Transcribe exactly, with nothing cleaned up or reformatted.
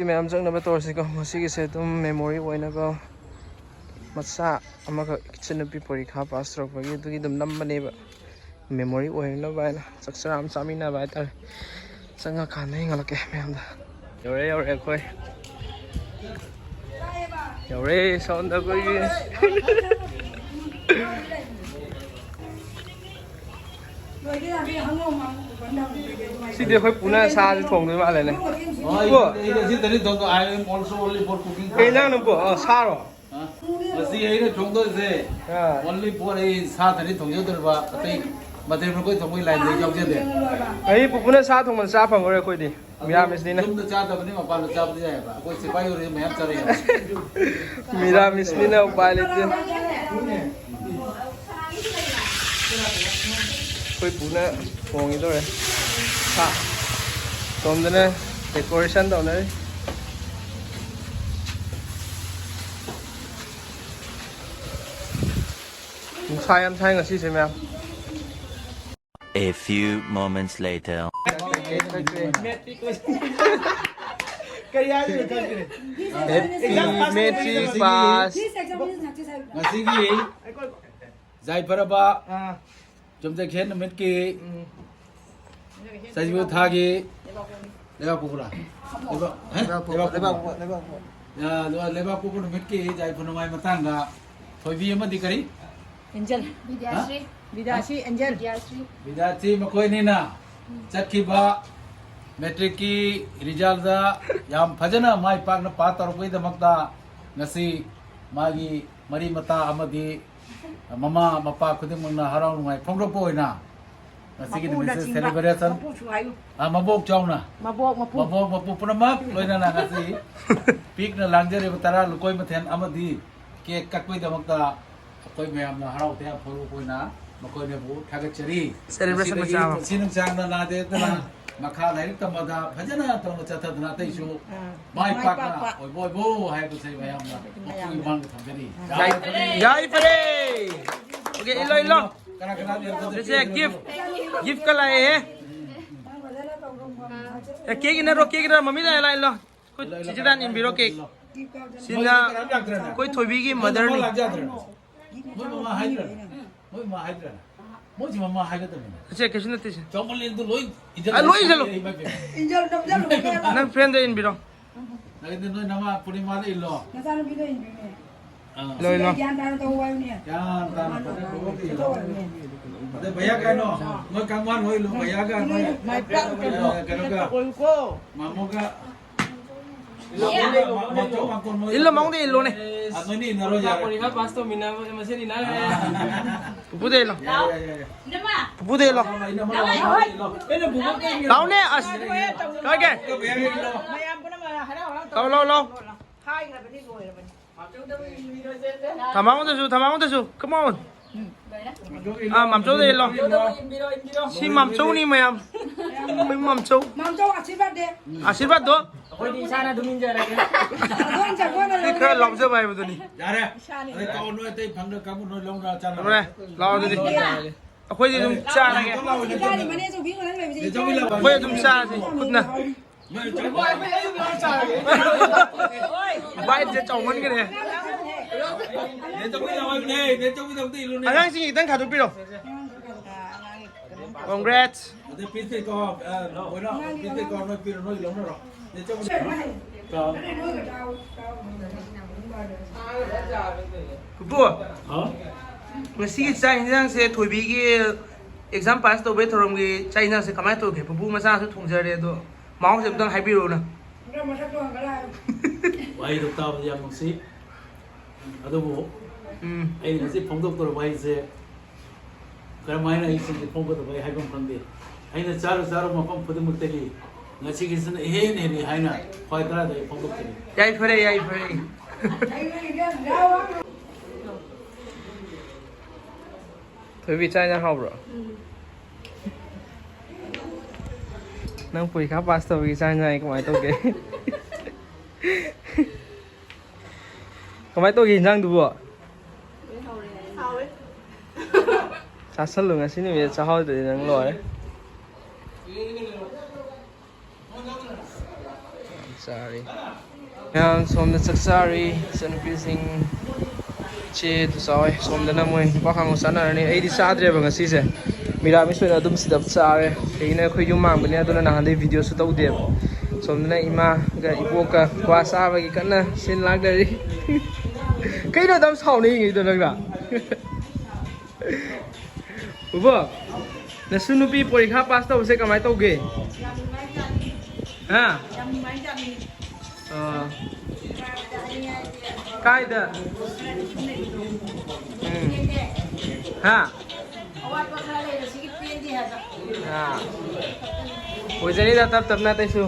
ꯃꯌꯥꯝ ꯆꯪꯅꯕ ꯇꯧꯔꯁꯤꯀꯣ꯫ ꯉꯁꯤꯒꯤꯁꯦ ꯑꯗꯨꯝ memory ꯑꯣꯏꯅꯕ ꯃꯆꯥ ꯑꯃꯈꯛ, ꯏꯆꯟꯅꯨꯄꯤ ꯄꯣꯔꯤꯈꯥ ꯄꯥꯁ ꯇꯧꯔꯛꯄꯒꯤ ꯑꯗꯨꯒꯤ ꯑꯗꯨꯝ ꯅꯝꯕꯅꯦꯕ꯫ Memory ꯑꯣꯏꯅꯕ ꯍꯥꯏꯅ ꯆꯥꯛ ꯆꯔꯥ ꯑꯃ ꯆꯥꯃꯤꯟꯅꯕ ꯍꯥꯏꯇꯥꯔꯦ꯫ ꯆꯪꯉꯀꯥꯟꯗ ꯌꯦꯡꯍꯜꯂꯛꯀꯦ ꯃꯌꯥꯝꯗ꯫ ꯌꯧꯔꯦ, ꯌꯧꯔꯦ ꯑꯩꯈꯣꯏ꯫ ꯌꯧꯔꯦ ꯁꯣꯝꯗ ꯑꯩꯈꯣꯏꯒꯤ꯫ ꯁꯤꯗꯤ ꯑꯩꯈꯣꯏ ꯄꯨꯅ ꯁꯥꯁꯦ ꯊꯣꯡꯗꯣꯏ ꯃꯥꯜꯂꯦꯅꯦ꯫ ꯍꯣꯏ, ꯄꯨ꯫ ꯑꯩꯅ ꯁꯤ ꯇꯔꯦꯠ ꯊꯣꯡꯗꯣ, I am also only for cooking. ꯀꯩ ꯏꯟꯖꯥꯡꯅꯣ ꯄꯨ? ꯑ, ꯁꯥꯔꯣ? ꯍꯥ? ꯉꯁꯤ ꯑꯩꯅ ꯊꯣꯡꯗꯣꯏꯁꯦ ꯑꯥ꯫ Only for ꯑꯩ ꯁꯥ ꯊꯣꯡꯖꯗꯣꯔꯤꯕ, ꯑꯇꯩ ꯃꯊꯦꯜ ꯃꯀꯣꯏ ꯊꯣꯡꯕꯒꯤ ꯂꯥꯏꯟꯗ ꯑꯩ ꯌꯥꯎꯖꯗꯦ꯫ ꯑꯩ ꯄꯨꯄꯨꯅ ꯁꯥ ꯊꯣꯡꯕ ꯆꯥ ꯐꯪꯉꯔꯣꯏ ꯑꯩꯈꯣꯏꯗꯤ꯫ ꯑꯗꯨ ꯃꯤꯔꯥꯃꯤꯁꯅꯤꯅ꯫ ꯌꯨꯝꯗ ꯆꯥꯗꯕꯅꯤ, ꯃꯄꯥꯟꯗ ꯆꯥꯕꯗꯤ ꯌꯥꯏꯑꯕ꯫ ꯑꯩꯈꯣꯏ ꯁꯤꯐꯥꯏ ꯑꯣꯏꯔꯗꯤ ꯃꯌꯥꯝ ꯆꯥꯔꯛꯑꯦꯕ꯫ ꯃꯤꯔꯥꯃꯤꯁꯅꯤꯅ ꯎꯄꯥꯏ ꯂꯩꯇꯦ꯫ ꯑꯩꯈꯣꯏ ꯄꯨꯅ ꯊꯣꯡꯈꯤꯗꯧꯔꯦ꯫ ꯁꯥ꯫ ꯁꯣꯝꯗꯅ decoration ꯇꯧꯅꯔꯤ꯫ ꯅꯨꯡꯁꯥ ꯌꯥꯝ ꯁꯥꯏ ꯉꯁꯤꯁꯦ, ꯃꯌꯥꯝ꯫ A few moments later. ꯀꯔꯤ ꯍꯥꯏꯗꯣꯏꯅꯣ ꯈꯪꯗ꯭ꯔꯦ꯫ Happy matric pass꯫ ꯉꯁꯤꯒꯤ ꯌꯥꯏꯐꯔꯕ ꯑꯥ꯫ ꯆꯨꯝꯖꯈꯦꯟ ꯅꯨꯃꯤꯠꯀꯤ ꯎꯝ꯫ ꯆꯩꯕꯨ ꯊꯥꯒꯤ ꯂꯩꯕꯥꯛꯄꯣꯛꯄ꯭ꯔꯥ? ꯂꯩꯕꯥꯛ-, ꯍꯦ? ꯂꯩꯕꯥꯛꯄꯣꯛꯄ, ꯂꯩꯕꯥꯛꯄꯣꯛꯄ꯫ ꯂꯩꯕꯥꯛꯄꯣꯛꯄ꯫ ꯌꯥ, ꯑꯗꯨꯒ ꯂꯩꯕꯥꯛꯄꯣꯛꯄ ꯅꯨꯃꯤꯠꯀꯤ ꯌꯥꯏꯐ ꯅꯨꯡꯉꯥꯏ ꯃꯇꯥꯡꯗ ꯊꯣꯏꯕꯤ ꯑꯃꯗꯤ ꯀꯔꯤ? ꯑꯦꯟꯖꯦꯜ꯫ ꯕꯤꯗ꯭ꯌꯥꯁ꯭ꯔꯤ꯫ ꯕꯤꯗ꯭ꯌꯥꯁ꯭ꯔꯤ ꯑꯦꯟꯖꯦꯜ꯫ ꯕꯤꯗ꯭ꯌꯥꯁ꯭ꯔꯤ꯫ ꯕꯤꯗ꯭ꯌꯥꯁ꯭ꯔꯤ ꯃꯈꯣꯏ ꯑꯅꯤꯅ ꯆꯠꯈꯤꯕ ꯃꯦꯇ꯭ꯔꯤꯛꯀꯤ ꯔꯤꯖꯜꯗ ꯌꯥꯝ ꯐꯖꯅ ꯃꯥꯏ ꯄꯥꯛꯅ ꯄꯥꯁ ꯇꯧꯔꯛꯄꯒꯤꯗꯃꯛꯇ ꯉꯁꯤ ꯃꯥꯒꯤ ꯃꯔꯤ ꯃꯇꯥ ꯑꯃꯗꯤ ꯃꯃꯥ ꯃꯄꯥ ꯈꯨꯗꯤꯡꯃꯛꯅ ꯍꯔꯥꯎ ꯅꯨꯡꯉꯥꯏ ꯐꯣꯡꯗꯣꯛꯄ ꯑꯣꯏꯅ ꯉꯁꯤꯒꯤ ꯃꯄꯨꯅ ꯅꯨꯃꯤꯠꯁꯤꯗ ꯆꯤꯡꯕ꯫ Celebration꯫ ꯃꯄꯨꯁꯨ ꯍꯥꯏꯌꯨ꯫ ꯑ, ꯃꯕꯣꯛ ꯆꯥꯎꯅ꯫ ꯃꯕꯣꯛ, ꯃꯄꯨ꯫ ꯃꯕꯣꯛ, ꯃꯄꯨ ꯄꯨꯝꯅꯃꯛ ꯂꯣꯏꯅꯅ ꯉꯁꯤ ꯄꯤꯛꯅ ꯂꯥꯡꯖꯔꯤꯕ ꯇꯔꯥ ꯂꯨꯀꯣꯏ ꯃꯊꯦꯜ ꯑꯃꯗꯤ cake ꯀꯛꯄꯒꯤꯗꯃꯛꯇ ꯑꯩꯈꯣꯏ ꯃꯌꯥꯝꯅ ꯍꯔꯥꯎ ꯇꯌꯥꯝ ꯐꯣꯡꯗꯣꯛꯄ ꯑꯣꯏꯅ ꯃꯈꯣꯏꯅꯕꯨ ꯊꯥꯒꯠꯆꯔꯤ꯫ Celebration ꯃꯁꯤꯗꯒꯤ ꯃꯆꯥ ꯑꯃ꯫ ꯄꯨꯟꯁꯤ ꯅꯨꯡꯁꯥꯡꯅ ꯅꯥꯗ ꯌꯦꯛꯇꯅ ꯃꯈꯥ ꯂꯥꯏꯔꯤꯛ ꯇꯝꯕꯗ ꯐꯖꯅ ꯇꯧꯅ ꯆꯠꯊꯗꯅ ꯑꯇꯩꯁꯨ ꯃꯥꯏ ꯄꯥꯛꯅ ꯑꯣꯏꯕ ꯑꯣꯏꯕꯣ ꯍꯥꯏꯕꯁꯦ ꯃꯌꯥꯝꯅ ꯃꯈꯣꯏꯒꯤ ꯃꯥꯡꯗ ꯊꯝꯖꯔꯤ꯫ ꯌꯥꯏꯐꯔꯦ꯫ ꯑꯣꯀꯦ, ꯏꯜꯂꯣ, ꯏꯜꯂꯣ꯫ ꯀꯅꯥ ꯀꯅꯥ ꯌꯦꯡꯒꯗꯒꯦ? ꯁꯤꯁꯦ ꯒꯤꯐ, ꯒꯤꯐꯀ ꯂꯥꯛꯑꯦ꯫ ꯑꯦ, ꯀꯦꯛ ꯏꯟꯅꯔꯣ, ꯀꯦꯛ ꯏꯟꯅꯔꯣ, ꯃꯃꯤ ꯂꯥꯛꯑꯦ, ꯂꯥꯛꯑꯦ, ꯏꯜꯂꯣ꯫ ꯑꯩꯈꯣꯏ ꯆꯤꯆꯦꯗꯥꯟ ꯏꯟꯕꯤꯔꯣ ꯀꯦꯛ꯫ ꯁꯤꯅ ꯑꯩꯈꯣꯏ ꯊꯣꯏꯕꯤꯒꯤ ꯃꯗꯔꯅꯤ꯫ ꯃꯣꯏ ꯃꯃꯥ ꯍꯥꯏꯗ꯭ꯔꯅꯦ? ꯃꯣꯏ ꯃꯃꯥ ꯍꯥꯏꯗ꯭ꯔꯅꯦ? ꯃꯣꯏꯁꯤ ꯃꯃꯥ ꯍꯥꯏꯒꯗꯕꯅꯤꯅꯦ꯫ ꯁꯦ, ꯀꯩꯁꯨ ꯅꯠꯇꯦ ꯁꯦ꯫ ꯆꯥꯎꯃꯜꯂꯦ ꯑꯗꯨ ꯂꯣꯏ ꯏꯟꯖꯜꯂꯦ꯫ ꯑ, ꯂꯣꯏ ꯏꯟꯖꯜꯂꯣ꯫ ꯏꯟꯖꯜꯂꯣ, ꯅꯝꯖꯜꯂꯣ, ꯅꯝꯖꯜꯂꯣ꯫ ꯅꯪ ꯐ꯭ꯔꯦꯟꯗ ꯏꯟꯕꯤꯔꯣ꯫ ꯅꯪꯗꯤ ꯅꯣꯏ ꯅꯃꯥ ꯄꯨꯔꯅꯤꯃꯥꯗ ꯏꯜꯂꯣ꯫ ꯅꯆꯥꯅꯨꯄꯤꯗ ꯏꯟꯕꯤꯔꯣ꯫ ꯑꯥ꯫ ꯂꯣꯏ, ꯂꯣꯏ꯫ ꯒ꯭ꯌꯥꯟ ꯇꯥꯅ ꯇꯧ ꯍꯥꯏꯕꯅꯦ꯫ ꯒ꯭ꯌꯥꯟ ꯇꯥꯅ ꯇꯧ꯫ ꯑꯗꯩ ꯚꯩꯌꯥ ꯀꯩꯅꯣ, ꯅꯣꯏ ꯀꯥꯡꯃꯥꯟ ꯍꯣꯏ ꯏꯜꯂꯣ, ꯚꯩꯌꯥꯒ ꯅꯣꯏ, ꯃꯥꯏ ꯄꯥꯛ ꯀꯩꯅꯣ, ꯑ, ꯀꯩꯅꯣꯒ, ꯀꯣꯏꯀꯣ꯫ ꯃꯥꯃꯣꯒ꯫ ꯏꯜꯂꯣ, ꯃꯉꯣꯟꯗ ꯏꯜꯂꯣꯅꯦ꯫ ꯄꯔꯤꯈꯥ ꯄꯥꯁ ꯇꯧꯃꯤꯟꯅꯕ ꯃꯁꯦꯟ ꯏꯟꯅꯔꯦ꯫ ꯄꯨꯄꯨꯗ ꯏꯜꯂꯣ꯫ ꯄꯨꯄꯨꯗ ꯏꯜꯂꯣ꯫ ꯂꯥꯎꯅꯦ, ꯑꯁ꯫ ꯀꯥꯏꯒꯦ? ꯂꯥꯎ, ꯂꯥꯎ, ꯂꯥꯎ꯫ ꯊꯃꯥꯡꯗꯁꯨ, ꯊꯃꯥꯡꯗꯁꯨ꯫ Come on꯫ ꯑꯥ, ꯃꯥꯝꯆꯧꯗ ꯏꯜꯂꯣ꯫ ꯁꯤ ꯃꯥꯝꯆꯧꯅꯤ ꯃꯌꯥꯝ꯫ ꯑꯩꯈꯣꯏ ꯃꯥꯝꯆꯧ꯫ ꯃꯥꯝꯆꯧ ꯑꯥꯁꯤꯔꯕꯥꯗ ꯗꯦ꯫ ꯑꯥꯁꯤꯔꯕꯥꯗ ꯗꯣ꯫ ꯑꯩꯈꯣꯏꯗꯤ ꯏꯁꯥꯅ ꯑꯗꯨꯝ ꯏꯟꯖꯔꯒꯦ꯫ ꯁꯤ ꯈꯔ ꯂꯥꯎꯖꯕ ꯍꯥꯏꯕꯗꯨꯅꯤ꯫ ꯌꯥꯔꯦ꯫ ꯑꯗꯩ ꯀꯛꯑꯣ, ꯅꯣꯏ ꯑꯇꯩ ꯐꯪꯗ ꯀꯥꯡꯕꯨ ꯅꯣꯏ ꯂꯧꯅ ꯆꯥꯅꯕ꯫ ꯂꯧꯔꯦ꯫ ꯂꯥꯎ ꯑꯗꯨꯗꯤ꯫ ꯑꯩꯈꯣꯏꯗꯤ ꯑꯗꯨꯝ ꯆꯥꯔꯒꯦ꯫ ꯃꯥꯅꯦ, ꯆꯧꯕꯤ ꯈꯛꯇꯪ ꯂꯩꯕꯁꯦ꯫ ꯑꯩꯈꯣꯏ ꯑꯗꯨꯝ ꯆꯥꯔꯁꯤ ꯈꯨꯠꯅ꯫ ꯕꯥꯏꯠꯁꯦ ꯆꯥꯎꯃꯟꯈ꯭ꯔꯦ꯫ ꯑꯉꯥꯡꯁꯤꯡ ꯈꯤꯇꯪ ꯈꯥꯗꯣꯛꯄꯤꯔꯣ꯫ Congrats꯫ ꯄꯨꯄꯨ, ꯉꯁꯤꯒꯤ ꯆꯥꯛ ꯌꯦꯟꯁꯥꯡꯁꯦ, ꯊꯣꯏꯕꯤꯒꯤ exam pass ꯇꯧꯕꯩ ꯊꯧꯔꯝꯒꯤ ꯆꯥꯛ ꯌꯦꯟꯁꯥꯡꯁꯦ ꯀꯃꯥꯏꯅ ꯇꯧꯒꯦ? ꯄꯨꯄꯨ ꯃꯆꯥꯅꯁꯨ ꯊꯣꯡꯖꯔꯦ, ꯑꯗꯣ ꯃꯍꯥꯎꯁꯦ ꯑꯝꯇꯪ ꯍꯥꯏꯕꯤꯔꯛꯎꯅ꯫ ꯋꯥꯍꯩꯗꯣ ꯇꯥꯕꯗ ꯌꯥꯝ ꯅꯨꯡꯁꯤ꯫ ꯑꯗꯨꯕꯨ ꯎꯝ꯫ ꯑꯩꯅ ꯉꯁꯤ ꯐꯣꯡꯗꯣꯛꯇꯧꯔꯤꯕ ꯋꯥꯍꯩꯁꯦ ꯀꯔꯝꯍꯥꯏꯅ ꯑꯩ ꯁꯤꯁꯦ ꯐꯣꯡꯒꯗꯕ ꯑꯩ ꯍꯥꯏꯐꯝ ꯈꯪꯗꯦ꯫ ꯑꯩꯅ ꯆꯥꯔꯨ ꯆꯥꯔꯨ ꯃꯐꯝ ꯈꯨꯗꯤꯡꯃꯛꯇꯒꯤ ꯉꯁꯤꯒꯤꯁꯤꯅ ꯏꯍꯦꯟ ꯍꯦꯜꯂꯤ ꯍꯥꯏꯅ ꯈ꯭ꯋꯥꯏ ꯇꯔꯥꯗ ꯑꯩ ꯐꯣꯡꯗꯣꯛꯆꯔꯤ꯫ ꯌꯥꯏꯐꯔꯦ, ꯌꯥꯏꯐꯔꯦ꯫ ꯊꯣꯏꯕꯤ, ꯆꯥꯛ ꯏꯟꯖꯥꯡ ꯍꯥꯎꯕ꯭ꯔꯣ? ꯎꯝ꯫ ꯅꯪ ꯄꯔꯤꯈꯥ ꯄꯥꯁ ꯇꯧꯕꯒꯤ ꯆꯥꯛ ꯏꯟꯁꯥꯡ ꯀꯃꯥꯏꯅ ꯇꯧꯒꯦ? ꯀꯃꯥꯏꯅ ꯇꯧꯒꯦ ꯏꯟꯖꯥꯡꯗꯨꯕꯣ? ꯆꯥꯁꯜꯂꯨ, ꯉꯁꯤ ꯅꯨꯃꯤꯠ ꯆꯥꯍꯧꯗ꯭ꯔꯗꯤ ꯅꯪ ꯂꯣꯏꯔꯦ꯫ ꯆꯥꯔꯤ꯫ ꯃꯌꯥꯝ ꯁꯣꯝꯗ ꯆꯥꯛ ꯆꯥꯔꯤ, ꯏꯆꯟꯅꯨꯄꯤꯁꯤꯡ꯫ ꯏꯆꯦ ꯑꯗꯨ ꯆꯥꯎꯋꯦ꯫ ꯁꯣꯝꯗꯅ ꯃꯣꯏ ꯅꯨꯄꯥ ꯀꯥꯡꯕꯨ ꯆꯥꯅꯔꯅꯤ꯫ ꯑꯩꯗꯤ ꯆꯥꯗ꯭ꯔꯦꯕ ꯉꯁꯤꯁꯦ꯫ ꯃꯤꯔꯥꯃꯤꯁ ꯑꯣꯏꯅ ꯑꯗꯨꯝ ꯁꯤꯗ ꯆꯥꯔꯦ꯫ ꯀꯩꯒꯤꯅꯣ ꯑꯩꯈꯣꯏ ꯌꯨꯝ ꯃꯥꯡꯕꯅꯦ, ꯑꯗꯨꯅ ꯅꯍꯥꯟꯗꯩ ꯚꯤꯗꯤꯑꯣꯁꯨ ꯇꯧꯗꯦꯕ꯫ ꯁꯣꯝꯗꯅ ꯏꯃꯥꯒ ꯏꯕꯣꯛꯀ ꯀ꯭ꯋꯥ ꯆꯥꯕꯒꯤ ꯀꯟꯅ ꯁꯤꯟ ꯂꯥꯡꯅꯔꯤ꯫ ꯀꯩꯅꯣ ꯑꯗꯨꯝ ꯁꯥꯎꯅ ꯌꯦꯡꯉꯤꯗꯣ ꯅꯪꯅ? ꯎꯕꯣ, ꯅꯁꯨ ꯅꯨꯄꯤ ꯄꯔꯤꯈꯥ ꯄꯥꯁ ꯇꯧꯕꯁꯦ ꯀꯃꯥꯏꯅ ꯇꯧꯒꯦ? ꯍꯥ? ꯑꯥ꯫ ꯀꯥꯏꯗ? ꯎꯝ꯫ ꯍꯥ? ꯑꯥ꯫ ꯑꯣꯏꯖꯅꯤꯗ ꯇꯞ ꯇꯞꯅ ꯑꯇꯩꯁꯨ꯫